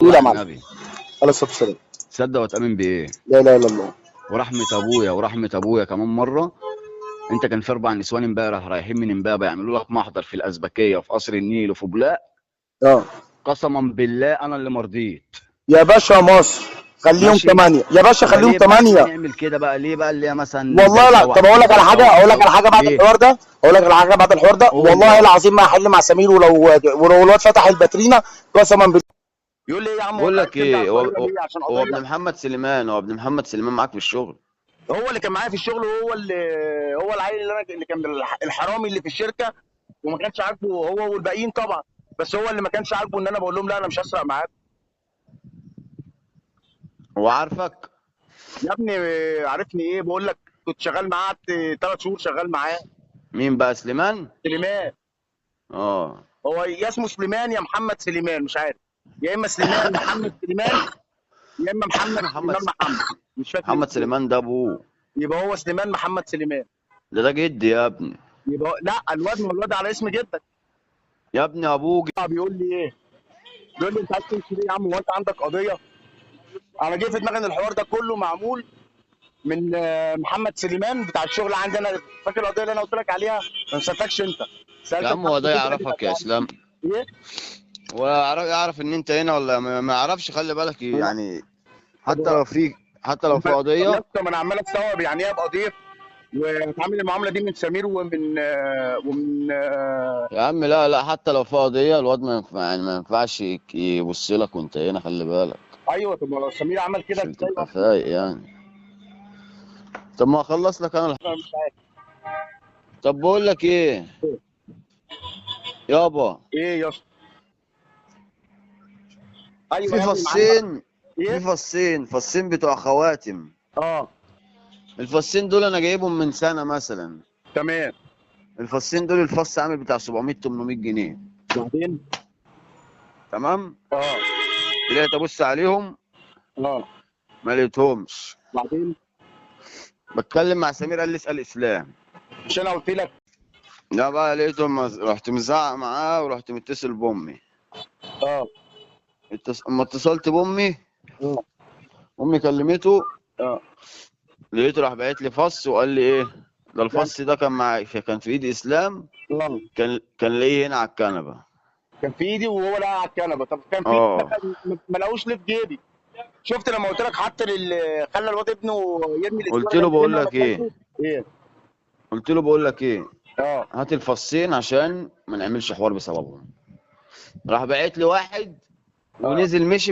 قول يا على معلم. النبي. عليه الصلاة والسلام. تصدق وتامن بايه؟ لا اله الا الله. ورحمة ابويا، ورحمة ابويا كمان مرة. انت كان في 4 نسوان امبارح رايحين من امبابه يعملوا لك محضر في الازبكيه وفي قصر النيل وفي بولاق. اه قسما بالله انا اللي مرضيت. يا باشا مصر خليهم ماشي. 8 يا باشا، خليهم فليه بقى 8. نعمل كده بقى؟ ليه بقى اللي هي مثلا والله ده لا. تسوح طب اقول لك ده على حاجة، تسوح اقول لك على حاجة بعد ليه؟ الحوار ده، اقول لك على حاجة بعد الحوار ده، قول والله يلا. العظيم ما هحل مع سمير، ولو الواد فتح الباترينا قسما بالله. يقول لي ايه يا عم، هو بقول انت عايز لك ترجع ايه، هو القاهرة هو ليه؟ عشان هو ابن قضية. محمد سليمان، هو ابن محمد سليمان معاك في الشغل؟ هو اللي كان معايا في الشغل، وهو اللي هو العيل اللي انا اللي كان الحرامي اللي في الشركة، وما كانش عاجبه هو والباقيين طبعا، بس هو اللي ما كانش عاجبه ان انا بقول لهم لا انا مش هسرق معاك. هو عارفك يا ابني عارفني ايه؟ بقول لك كنت شغال معاه، قعدت 3 شهور شغال معاه. مين بقى سليمان؟ سليمان. اه هو يا اسمه سليمان يا محمد سليمان، مش عارف، يا اما سليمان محمد سليمان، يا اما محمد محمد سليمان محمد، مش فاكر محمد اسمه. سليمان ده ابوه. يبقى هو سليمان محمد سليمان. ده جدي يا ابني. يبقى لا الواد، ما الواد على اسم جدك. يا ابني ابوه بيقول لي ايه؟ بيقول لي انت عايز تمشي ليه يا عم؟ هو انت عندك قضية؟ انا جه في دماغي ان الحوار ده كله معمول من محمد سليمان بتاع الشغل عندنا. فاكر القضية اللي انا قلت لك عليها؟ ما سالتكش انت، سالتك يا عم. هو ده يعرفك يا اسلام؟ ايه؟ هو يعرف ان انت هنا ولا ما يعرفش؟ خلي بالك يعني، حتى لو في، حتى لو في قضية. يا اسطى ما انا عمال استوعب يعني ايه ابقى ضيف واتعامل المعاملة دي من سمير ومن ومن يا عم لا لا، حتى لو في قضية الواد ما ينفع، يعني ما ينفعش يبص لك وانت هنا، خلي بالك. ايوه طب ما لو سمير عمل كده عشان تبقى فايق يعني. طب ما اخلص لك انا. مش عارف. طب بقول لك ايه يابا؟ ايه يا اسطى؟ ايوه في يا ابني، فصين، إيه؟ في فصين بتوع خواتم. الفصين دول انا جايبهم من سنة مثلا. تمام. الفصين دول الفص عامل بتاع 700 800 جنيه. بعدين؟ تمام؟ طلعت ابص عليهم. ما لقيتهمش. بعدين؟ بتكلم مع سمير قال لي اسال اسلام. مش انا قلت لك؟ لا بقى لقيتهم، رحت مزعق معاه ورحت متصل بامي. اما اتصلت بامي، امي كلمته. لقيته راح باعت لي فص وقال لي ايه ده الفص ده كان معايا، كان في ايد اسلام، كان لاقيه هنا على الكنبة. كان في ايدي وهو لقى على الكنبة. طب كان في ايدي ما لقوش ليه في جيبي؟ شفت لما قلت لك حط خلى الواد ابنه يرمي الاسوار قلت له ده بقول منه لك ايه؟ ولا ايه؟ قلت له بقول لك ايه؟ هات الفصين عشان ما نعملش حوار بسببهم. راح باعت لي واحد ونزل مشي.